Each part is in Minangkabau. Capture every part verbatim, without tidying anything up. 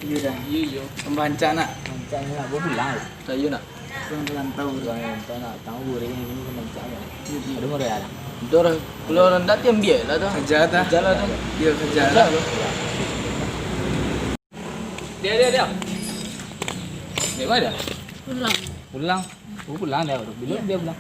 Iyo dah. Iyo, iyo. Pambancak nak. Pambancak nak. Gua pulang. Sayo nak. Pulang rantau. Pulang rantau nak. Tangah goreng ini pambancak nak. Ada murah ada. Dor, kalau rendah ti ambiak lah tu. Kerja dah. Kerja lah tu. Iyo, kerja lah. Dia, dia, dia. Dia mana? Pulang. Pulang. Oh, pulang dia. Bila dia pulang?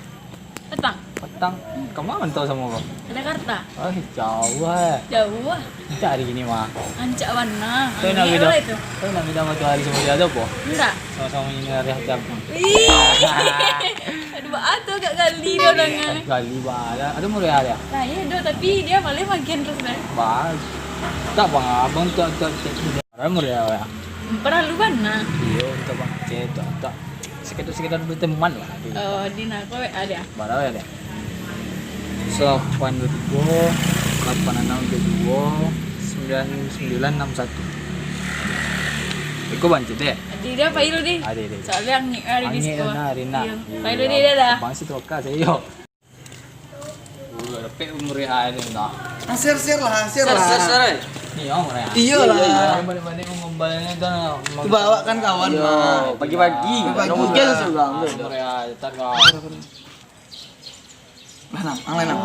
Petang. Petang. Kama mantau samo ko? Jakarta. Ah, jauah eh. Jauah. Cari gini mah. Rancak bana. Tahu nak bida? Tahu nak bida matahari samo dia tu apa? Indak. Samo-samo ini hari hati aku. Ih. Aduh, baa tu agak gali dia ulangan. Gali bala. Ada murah dia. Nah, iya doh, tapi dia malah makin terus deh. Bah. Tak bang, abang tak tak tak. Ada murah dia. Paralu bana. Iyo, untuk bang. Cek tak tak. Sekedar-sekedar berteman lah. Oh, di nako ada. Bara ya dia? Salapan dua tiga, lapan anam dua dua, sembilan sembilan anam satu. Iko bancet deh. Di dia apa ilu di? Ada deh. Soalnya angin hari di sekolah. Angin hari nak. Iya. Apa ilu di dia dah? Bang si troka saya yo. Dapek umur ya ada dah. Ah, share share lah, share lah. Share share. Ni om ya. Iyolah. Balik-balik mengembalinya dah. Bawa kan kawan mah. Pagi-pagi. Pagi-pagi. Nunggu seorang tu. Umur ya, tak kau. Lah, nang, ang lain, nang.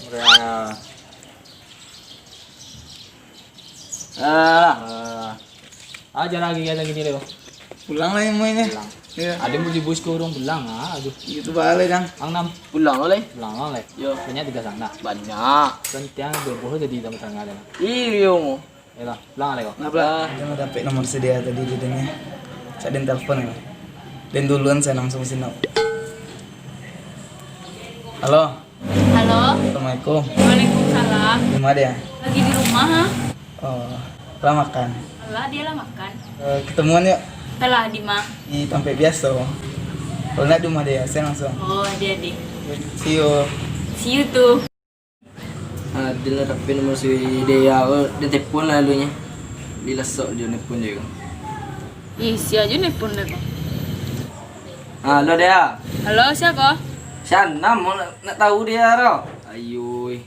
Murah. Ah. Ah, jarang lagi ada gini deh. Pulang lah yang mainnya. Pulang. Iya. Ada mau dibus ke orang pulang ah, aduh. Gitu balik, Jang. Ang nam. Pulang lah, leh. Pulang lah, leh. Yo. Banyak tiga sana. Banyak. Kan tiang berbohong jadi dalam sana ada. Iyo. Yalah, pulang lah kau. Kenapa? Kita mau dapet nomor si Dea tadi di dunia. Cak den telepon ya. Den duluan saya langsung sinau. Halo. Halo. Assalamualaikum. Waalaikumsalam. Di mana dia? Lagi di rumah, ha? Oh, lah makan? Lah, dia lah makan. Eh, ketemuan yuk. Telah, di ma? Di tempat biasa. Kalau nak di rumah dia, saya langsung. Oh, dia, dia. See you. See you too. Ah, dia lah dapet nomor si Dea, oh, dia telepon lah alunyo. Dilasok dia nelpon dia ko. Ih, sia aja nelpon dia ko. Halo, Dea. Halo, sia ko? Si Anam, nak, nak tahu dia, ro? Ayui.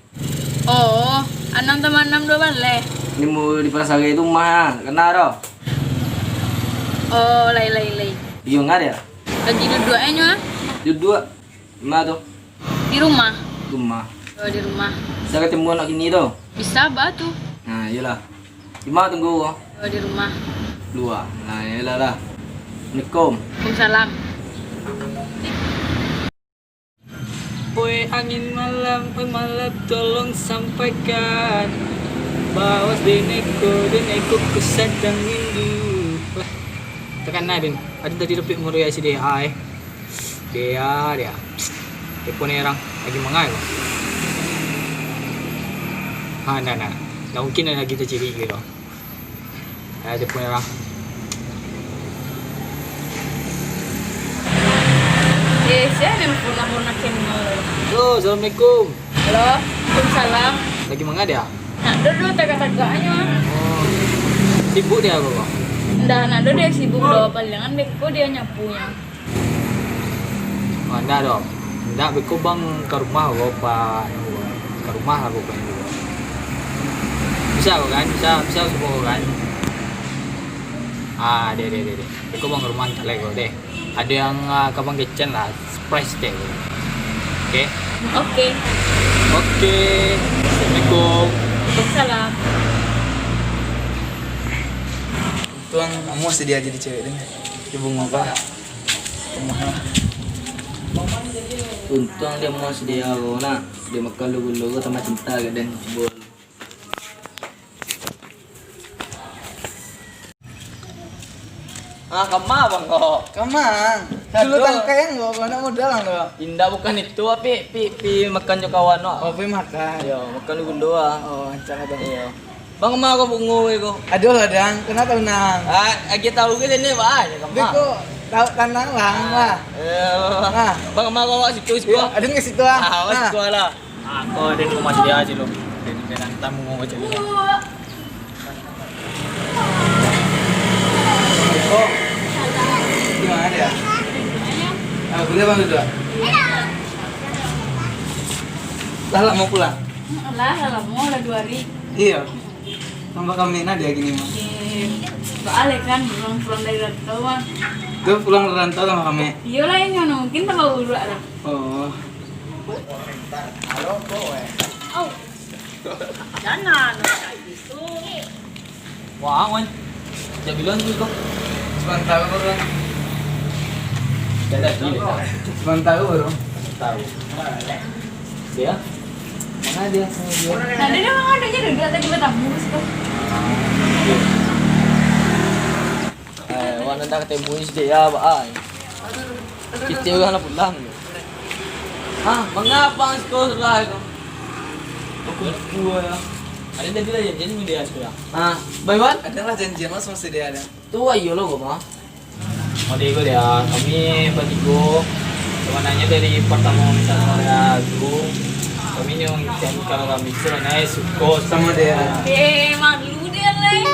Oh, Anam tambah Anam dua baleh. Ni mau di Palasari tu mah, kenal, ro? Oh, lai, lai, lai. Iyo, ngah dia? Lagi duduk aja, ah. Duduk. Di ma tu? Di rumah. Rumah. Oh, di rumah. Bisa ketemu anak kini tu? Bisa, bah tu. Nah, iyalah. Di ma tunggu? Oh, di rumah. Luar. Nah, iyalah lah. Assalamualaikum. Waalaikumsalam. Oi angin malam, oi malam, tolong sampaikan bahwa deneko, deneko ku sadang rindu. Wah, takana den. Ada tadi dapik murah si D A eh. Dia, dia. Telepon orang lagi mangai. Ha, nah, nah. Dah mungkin lagi terciri gitu. Ha, telepon orang. Eh, sia nelpon lah, nak kenal. Halo, assalamualaikum. Halo, waalaikumsalam. Lagi mangai dia? Nak duduk tagak-tagaknya. Oh. Sibuk dia apa, Bang? Ndak, nak duduk dia sibuk doh. Palingan beko dia nyapunya. Ah, ndak doh. Ndak, beko bang ka rumah ko, pa, ka rumah lah pokoknyo. Bisa ko kan? Bisa, bisa supo ko kan? Ah, deh, deh, deh, deh. Beko bang ka rumah ntalai ko deh. Ado yang, ah, ka bang kecen lah, surprise deh. Oke? Oke. Oke. Assalamualaikum. Waalaikumsalam. Tuang, amuah sadiah jadi cewek deh. Ibu ngapa? Rumah lah. Untuang dia mau sadiah ko nak. Dia makan lu gulu ko tambah cinta ka den. Bol. Ah, kama bang ko? Kama. Dulu tangkai yang ko, ko nak modal ang ko. Indak, bukan itu, pi, pi, pi makan jo kawan ko. Oh, pi makan. Iyo, makan lu gulu ah. Oh, ancak abang. Iyo. Bang, ma ko bungo ko? Aduh lah, Dang. Kena tahu nang. Ah, agi tahu ke sini, Bang? Beko, tahu tanang lah, Bang. Eh, Bang, ma ko awak situ, situ. Aduh, ke situ ah. Ah, awak situ lah. Ah, ko ada rumah dia aja lo. Dia nantam bungo macam ni. Beko. Di mana dia? Ah, boleh Bang duduk? Lah, lah mau pulang? Lah, lah, lah mau lah dua hari. Iya. Tambah kami nah dia gini mah. Eh, soalnya kan pulang-pulang dari rantau, Bang. Itu pulang dari rantau tambah kami. Iyolah, ini mana mungkin tambah urak lah. Oh. Au. Jangan, kayak gitu. Wah, wan. Jam bilan tu kau. Sementara baru. Tidak ada. Sementara baru. Tahu. Dia? Mana dia? Mana dia? Tadi dia orang adanya duduk tadi bertamu situ. Eh, wan ndak ketemu si dia, Bang. Kita orang nak pulang. Ah, mangapa sekolah itu? Aku lupa ya. Ada tadi lah janjian sama dia sekolah. Ah, bye, Wan. Adalah janjian mas masih dia ada. Tu ayo lo, Bang. Mode ko dia, kami batigo, sabananyo dari partamo minta samo dia tu, kami nyo ngecek kalau kami tu sebenarnyo suko samo dia. Eh, malu dia lai.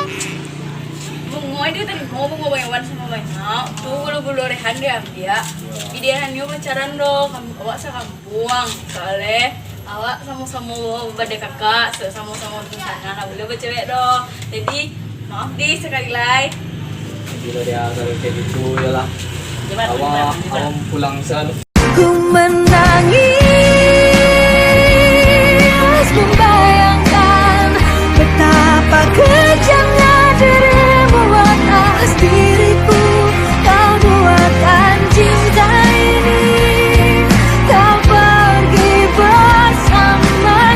Bungo dia tarimo, bungo banyak samo banyak. Tu gulo-gulo Rehan dia ambiak. Tapi dia hanyo pacaran doh, kam-, awak sakampuang. Soalnyo awak samo-samo badakakak, sa-, samo-samo di sana, ndak buliah bacewek doh. Jadi, maaf deh sakali lai. Bilo dia kalau kayak gitu, yalah. Awak, awak pulang sal. Ku menangis membayangkan betapa kejamnya dirimu atas diriku. Kau buat anjing zaini, kau pergi bersamanya.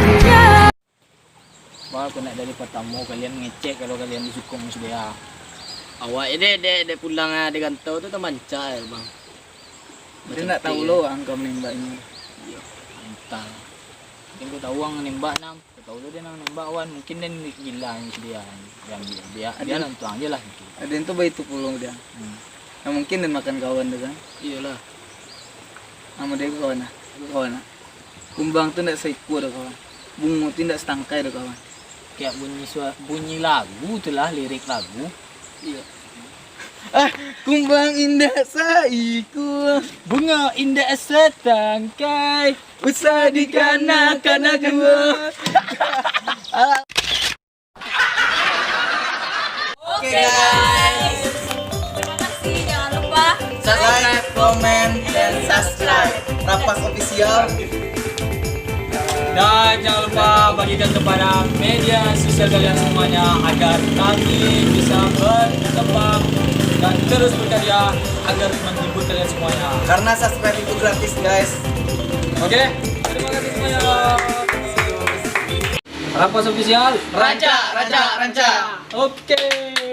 Bang, aku nak dari partamo kalian ngecek kalau kalian disuko samo si dia. Awak dek, dek, dek pulang, ah, di rantau tu tamancak, Bang. Dia ndak tahu lo ang ka manembak inyo. Iyo, antah. Mungkin kau tahu ang nembak, Nam. Kau tahu lo dia nang nembak, wan. Mungkin dia gila si dia, yang dia, dia, dia nonton aja lah gitu. Ada yang tu baitu pulo dia. Hmm. Nah, mungkin dia makan kawan tu kan. Iyolah. Nama dia kawan lah. Kawan lah. Kumbang tu ndak saikua doh, kawan. Bungo tu ndak satangkai doh, kawan. Kayak bunyi sua-, bunyi lagu tu lah, lirik lagu. Iya. Ah, kumbang indak saikua. Bungo indak satangkai. Usah dikana-kana jua. Oke, guys. Terima kasih. Jangan lupa like, comment, dan subscribe Rapas Official. Dan jangan lupa bagikan kepada media sosial kalian semuanya agar kami bisa berkembang dan terus berkarya agar menghibur kalian semuanya. Karena subscribe itu gratis, guys. Oke, terima kasih semuanya. Rapas Official. Rancak, rancak, rancak. Oke.